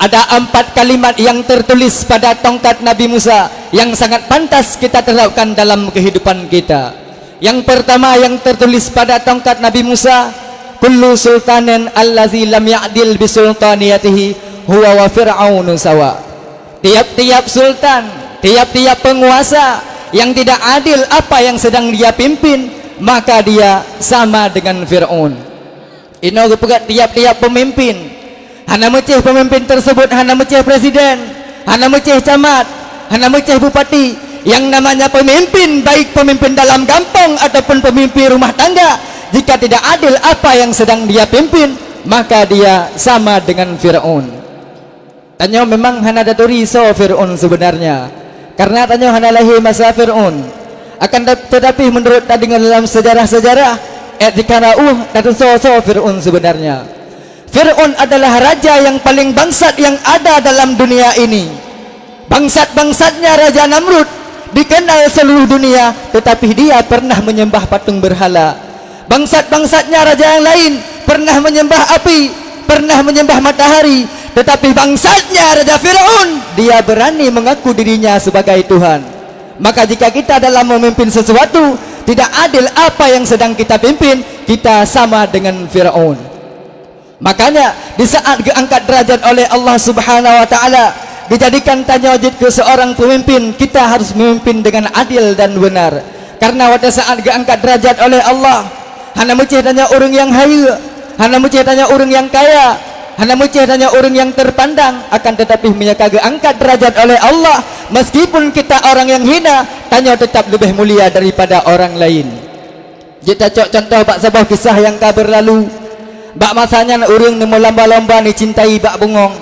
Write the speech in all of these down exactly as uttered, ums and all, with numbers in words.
Ada empat kalimat yang tertulis pada tongkat Nabi Musa yang sangat pantas kita terapkan dalam kehidupan kita. Yang pertama yang tertulis pada tongkat Nabi Musa, "Kullu sultanin allazi lam ya'dil bi sultaniyatihi huwa wa fir'aunu sawa." Tiap-tiap sultan, tiap-tiap penguasa yang tidak adil apa yang sedang dia pimpin, maka dia sama dengan Fir'aun. Inoe geupeugah tiap-tiap pemimpin. Hana meucéh pemimpin tersebut, hana meucéh presiden, hana meucéh camat, hana meucéh bupati. Yang namanya pemimpin, baik pemimpin dalam gampông ataupun pemimpin rumah tangga, jika tidak adil apa yang sedang dia pimpin, maka dia sama dengan Fir'aun. Tanyoe memang hana taturi soe Fir'aun sebenarnya, karena tanyoe hana lahé masa Fir'aun. Akan te-, tetapi menurut tadeungoe dalam sejarah-sejarah, eh, jika na uh, tatusoe soe Fir'aun sebenarnya. Fir'aun adalah raja yang paling bangsat yang ada dalam dunia ini. Bangsat-bangsatnya Raja Namrud dikenal seluruh dunia, tetapi dia pernah menyembah patung berhala. Bangsat-bangsatnya raja yang lain pernah menyembah api, pernah menyembah matahari, tetapi bangsatnya Raja Fir'aun, dia berani mengaku dirinya sebagai Tuhan. Maka jika kita dalam memimpin sesuatu, tidak adil apa yang sedang kita pimpin, kita sama dengan Fir'aun. Makanya, di saat geuangkat derajat oleh Allah Subhanahu wa Ta'ala, dijadikan tanyoe jeuet keu seorang pemimpin, kita harus memimpin dengan adil dan benar. Karena watée saat geuangkat derajat oleh Allah, hana meucéh tanyoe ureuëng nyang hayeue, hana meucéh tanyoe ureuëng nyang kaya, hana meucéh tanyoe ureuëng nyang terpandang, akan tetapi meunyoe ka geuangkat derajat oleh Allah, meskipun kita orang yang hina, tanyoe tetap lebih mulia daripada orang lain. Jeuet tacok cuntoh bak saboh kisah nyang ka beurlalu. Bak masa nyan ureuëng neumeu lomba-lomba neucintai bak bungöng,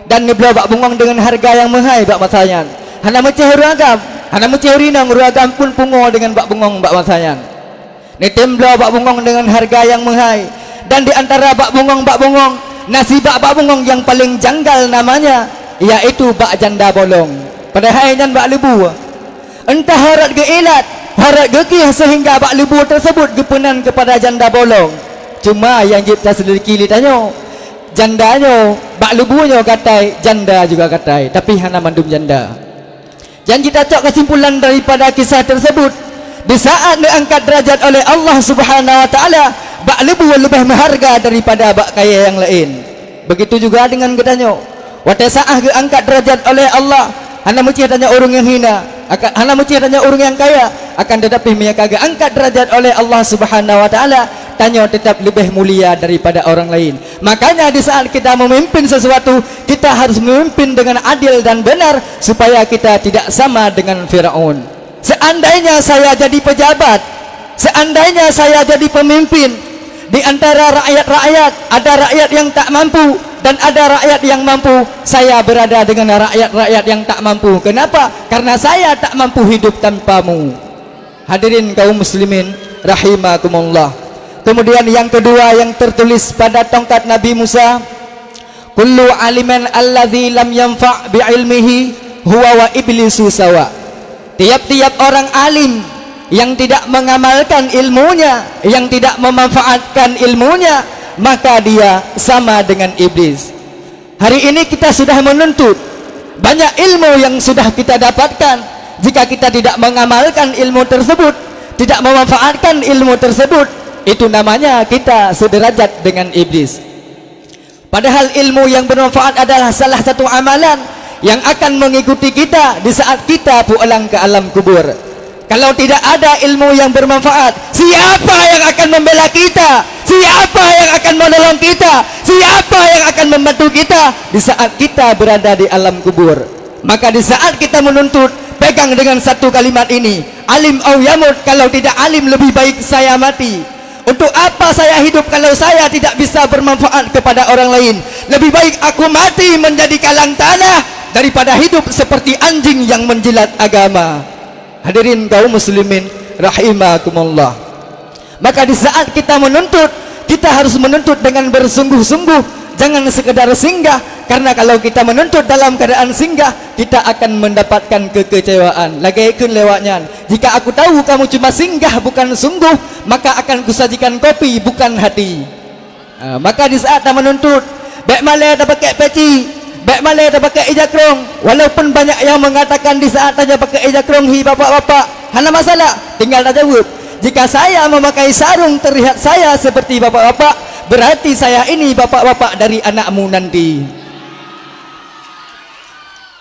dan neubloe bak bungöng deungon hareuga nyang meuhai bak masa nyan. Hana meucéh ureuëng agam, hana meucéh ureuëng inong, ureuëng agam pun pungo deungon bak bungöng bak masa nyan. Neutem bloe bak bungöng deungon hareuga nyang meuhai, dan di antara bak bungöng-bak bungöng, na sibak bak bungöng nyang paleng janggal namanya, yaitu bak janda bolong. Padahai nyan bak leubue. Entah ho rot geuilat, ho rot geukieh seuhingga bak leubue teusebut geupeunan keupada janda bolong. Cuma nyang jeuet taseulidiki lé tanyoe, janda nyoe bak leubue nyoe gatai, janda juga gatai, tapi hana mandum janda. Nyang jitacok keusimpulan daripada kisah teusebut, di saat neuangkat derajat oleh Allah Subhanahu wa Ta'ala, bak leubue leubeh meuharga daripada bak kayée nyang laén. Begitu juga deungon geutanyoe. Watée saat geuangkat derajat oleh Allah, hana meucéh tanyoe ureuëng nyang hina, aka-, hana meucéh tanyoe ureuëng nyang kaya, akan tetapi meunyoe ka geuangkat derajat oleh Allah Subhanahu wa Ta'ala, tanyoe tetap leubeh mulia daripada orang lain. Makanya di saat kita memimpin sesuatu, kita harus memimpin dengan adil dan benar supaya kita tidak sama dengan Firaun. Seandainya saya jadi pejabat, seandainya saya jadi pemimpin, di antara rakyat-rakyat ada rakyat yang tak mampu dan ada rakyat yang mampu, saya berada dengan rakyat-rakyat yang tak mampu. Kenapa? Karena saya tak mampu hidup tanpamu. Hadirin kaum muslimin rahimakumullah. Kemudian yang kedua yang tertulis pada tongkat Nabi Musa, "Kullu alimin alladzi lam yanfa' bi ilmihi huwa wa iblisu sawa." Tiap-tiap orang alim yang tidak mengamalkan ilmunya, yang tidak memanfaatkan ilmunya, maka dia sama dengan iblis. Hari ini kita sudah menuntut, banyak ilmu yang sudah kita dapatkan. Jika kita tidak mengamalkan ilmu tersebut, tidak memanfaatkan ilmu tersebut, itu namanya kita sederajat dengan iblis. Padahal ilmu yang bermanfaat adalah salah satu amalan yang akan mengikuti kita di saat kita pulang ke alam kubur. Kalau tidak ada ilmu yang bermanfaat, siapa yang akan membela kita? Siapa yang akan menolong kita? Siapa yang akan membantu kita di saat kita berada di alam kubur? Maka di saat kita menuntut, pegang dengan satu kalimat ini, "Alim au yamut, kalau tidak alim lebih baik saya mati." Untuk apa saya hidup kalau saya tidak bisa bermanfaat kepada orang lain? Lebih baik aku mati menjadi kalang tanah daripada hidup seperti anjing yang menjilat agama. Hadirin kaum muslimin rahimakumullah. Maka di saat kita menuntut, kita harus menuntut dengan bersungguh-sungguh, jangan sekedar singgah, karena kalau kita menuntut dalam keadaan singgah, kita akan mendapatkan kekecewaan. Lagée kheun lewat nyan, "Jika aku tahu kamu cuma singgah bukan sungguh, maka akan kusajikan kopi bukan hati." Ah, maka di saat ta menuntut, bék malée tapakée peci, Bék malée tapakai ija krong, walaupun banyak yang mengatakan di saat tanyoe pakai ija krong, "Hi bapak-bapak," hana masalah, tinggal tajaweueb, "Jika saya memakai sarung, terlihat saya seperti bapak-bapak, berarti saya ini bapak-bapak dari anakmu nanti."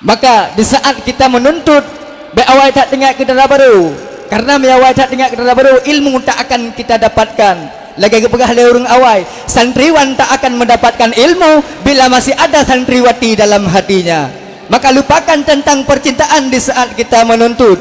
Maka di saat kita menuntut, bék awai that teuingat keu dara barô. Karena meunyo awai that teuingat keu dara barô, ilmu tak akan kita dapatkan. Lagée geupeugah lé ureuëng awai, santriwan tak akan mendapatkan ilmu bila masih ada santriwati dalam hatinya. Maka lupakan tentang percintaan di saat kita menuntut.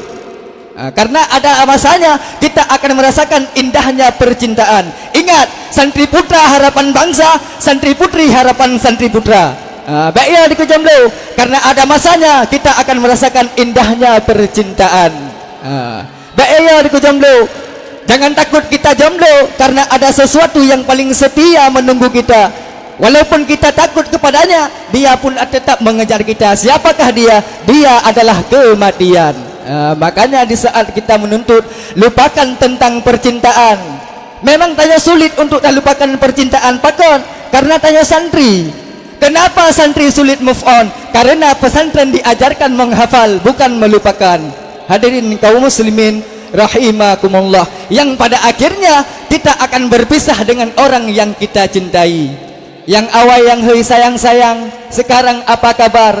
Ah, karena ada masanya kita akan merasakan indahnya percintaan. Ingat, santri putra harapan bangsa, santri putri harapan santri putra. Ah, bék ya dikeujamlo, karena ada masanya kita akan merasakan indahnya percintaan. Ah, bék ya dikeujamlo. Jangan takut kita jomblo, karena ada sesuatu yang paling setia menunggu kita. Walaupun kita takut kepadanya, dia pun tetap mengejar kita. Siapakah dia? Dia adalah kematian. Ah, makanya di saat kita menuntut, lupakan tentang percintaan. Memang tanyoe sulit untuk talupakan percintaan. Pakon? Karena tanyoe santri. Kenapa santri sulit move on? Karena pesantren diajarkan menghafal, bukan melupakan. Hadirin kaum muslimin rahimakumullah, yang pada akhirnya kita akan berpisah dengan orang yang kita cintai. Nyang awai nyang hôi sayang-sayang, sekarang apa kabar?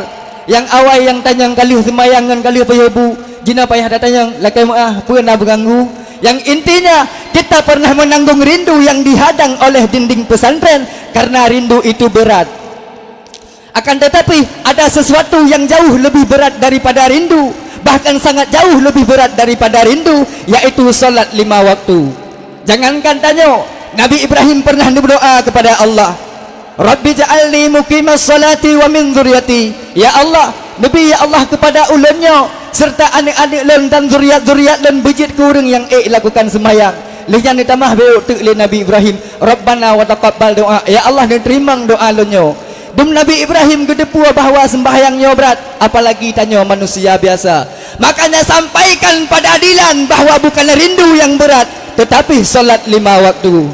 Nyang awai nyang tanyong ka lheueh seumayang ngon ka lheueh pajoh bu, jinoe payah tatanyong, lakée meuáh, peue na beuganggu? Yang intinya, kita pernah menanggung rindu yang dihadang oleh dinding pesantren, karena rindu itu berat. Akan tetapi, ada sesuatu yang jauh lebih berat daripada rindu, bahkan sangat jauh lebih berat daripada rindu, yaitu salat lima waktu. Jangankan tanyoe, Nabi Ibrahim pernah berdoa kepada Allah, "Rabbi ja'alni muqimas salati wa min dzurriyyati." Ya Allah, neubi ya Allah kepada ulôn nyoe serta aneuk-aneuk lôn dan zuriat-zuriat lôn beujeuet keu ureuëng nyang ék lakukan seumayang. Lheueh nyan neutamah bék teuk lé Nabi Ibrahim, "Rabbana wa taqabbal du'a." Ya Allah, neuteurimong doa lôn nyoe. Dum Nabi Ibrahim geuteupeue bahwa sembahyang nyoe brat, apalagi tanyoe manusia biasa. Makanya sampaikan pada Dilan bahwa bukan rindu yang berat, tetapi salat lima waktu.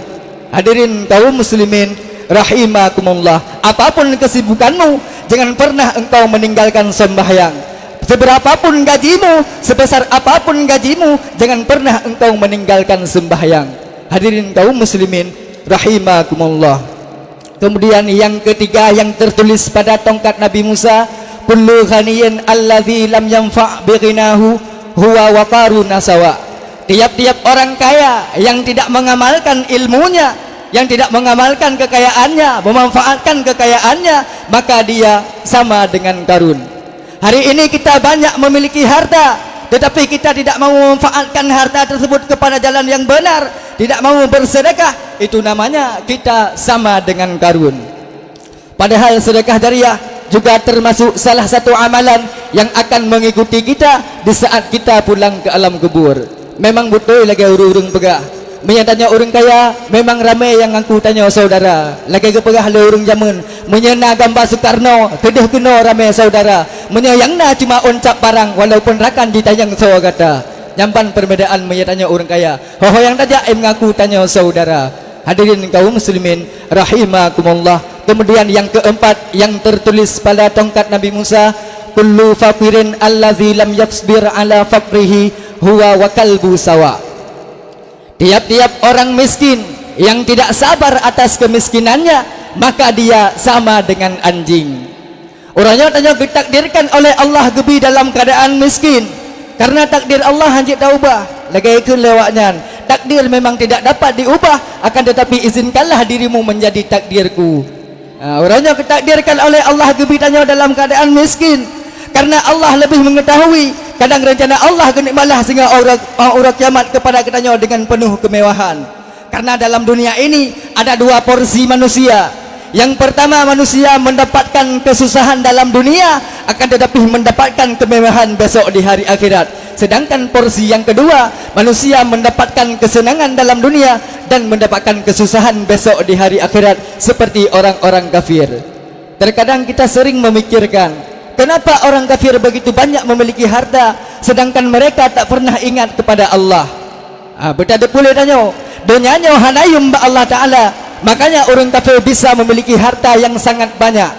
Hadirin kaum muslimin rahimakumullah, apapun kesibukanmu, jangan pernah engkau meninggalkan sembahyang. Seberapapun gajimu, sebesar apapun gajimu, jangan pernah engkau meninggalkan sembahyang. Hadirin kaum muslimin rahimakumullah. Kemudian yang ketiga yang tertulis pada tongkat Nabi Musa, "Kullu ghaniyin alladzi lam yanfa' bighinahu huwa wa qaruna sawa." Tiap-tiap orang kaya yang tidak mengamalkan ilmunya, yang tidak mengamalkan kekayaannya, memanfaatkan kekayaannya, maka dia sama dengan Karun. Hari ini kita banyak memiliki harta, tetapi kita tidak mau memanfaatkan harta tersebut kepada jalan yang benar, tidak mau bersedekah, itu namanya kita sama dengan Karun. Padahal sedekah jariah juga termasuk salah satu amalan yang akan mengikuti kita di saat kita pulang ke alam kubur. Memang beutôi lagée ureuëng-ureuëng peugah, meunyoe tanyoe ureuëng kaya, memang ramé nyang ngaku tanyoe saudara. Lagée geupeugah lé ureuëng jameun, meunyoe na gamba Sukarno, keudeh keunoe ramé saudara. Meunyoe nyang na cuma ôn cap parang, walaupun rakan jitanyong soe gata. Nyan ban perbedaan meunyoe tanyoe ureuëng kaya. Ho-ho nyang tajak, eh, mengaku tanyoe saudara. Hadirin kaum muslimin rahimakumullah. Kemudian yang keempat yang tertulis pada tongkat Nabi Musa, "Kullu faqirin alladzi lam yasbir ala faqrihi huwa wa kalbu sawa." Tiap-tiap orang miskin yang tidak sabar atas kemiskinannya, maka dia sama dengan anjing. Uroe nyoe tanyoe geutakdirkan oleh Allah geubi dalam keadaan miskin. Karena takdir Allah hanjeuet taubah, lagée kheun lé awaknyan, "Takdir memang tidak dapat diubah, akan tetapi izinkanlah dirimu menjadi takdirku." Ha, uroe nyoe geutakdirkan oleh Allah geubi tanyoe dalam keadaan miskin. Karena Allah lebih mengetahui, kadang rencana Allah keuneuk malah singoh uroe, uroe kiamat kepada geutanyoe dengan penuh kemewahan. Karena dalam dunia ini ada dua porsi manusia. Yang pertama, manusia mendapatkan kesusahan dalam dunia, akan tetapi mendapatkan kemewahan besok di hari akhirat. Sedangkan porsi yang kedua, manusia mendapatkan kesenangan dalam dunia dan mendapatkan kesusahan besok di hari akhirat seperti orang-orang kafir. Terkadang kita sering memikirkan, kenapa orang kafir begitu banyak memiliki harta, sedangkan mereka tak pernah ingat kepada Allah? Ah, beuteupeue lé tanyoe, donya nyoe hana yuem bak Allah Taala, makanya ureuëng kafir bisa memiliki harta yang sangat banyak.